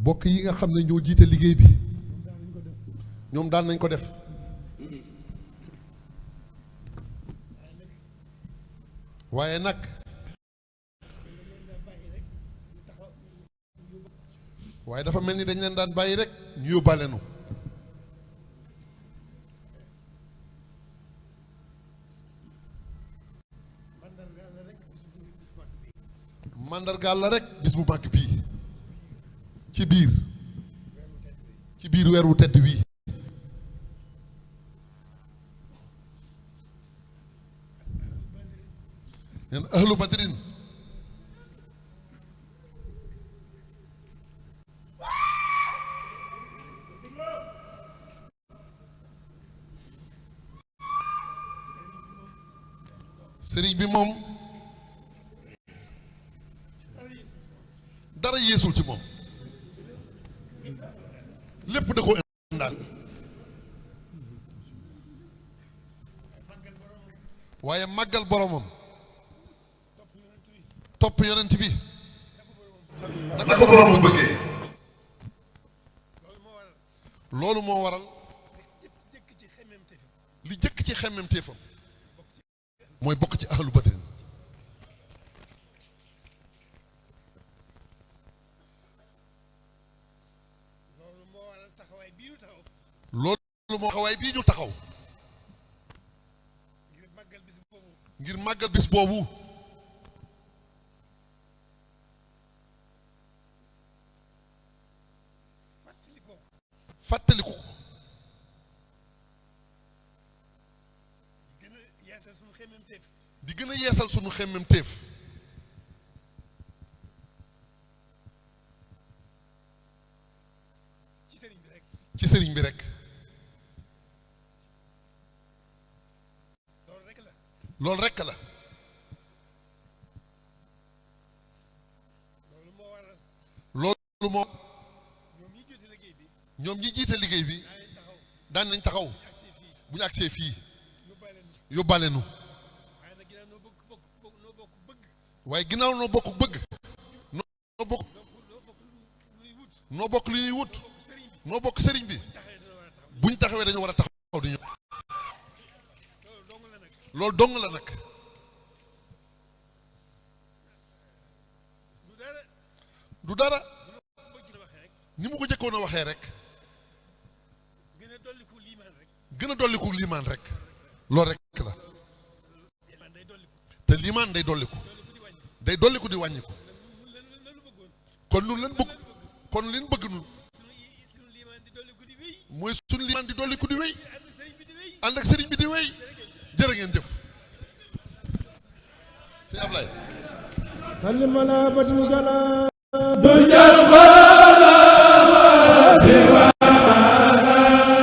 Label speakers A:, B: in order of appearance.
A: bokk yi nga xam ne ñoo jiite liggéey bi ñoom daan nañ ko def waaye nag waaye dafa mel ni dañ leen daan bàyyi rek ñu yóbbaale nu mandargaal la rek bis bu màgg bii ci biir weer wu tedd wii neen ahlu badrin sëriñ bi moom dara yeesul ci moom lépp da ko indaal waaye màggal boromam topp yonent bi naka ko boromam bëggee loolu moo waral li jëkk ci xemmemteefam mooy bokk ci ahlu badrin loolu moo xawaay bii ñu taxaw ngir màggal bis boobu fàttaliku ko di gën a yeesal sunu xemmemteef ci sëriñ bi rek loolu rekk la loolu moo ñoom ñi jiite liggéey bi daan nañ taxaw bu ñu agsee fii yóbbaale nu waaye ginnaaw noo bokk bëgg noo bokk li ñuy wut noo bokk sëriñ bi buñ taxawee dañu war a taxaw di ñëw loolu dong la nag du dara ni mu ko jëkkoon a waxee rek gën a dolliku liimaan rek loolu rek la te liimaan day dolliku di wàññiku kon nun leen bëgg kon leen bëgg nun mooy suñu liimaan di dolliku di wéy ànd ak sëriñ bi di wéy jërë ngeen jëf sëñ Ablaye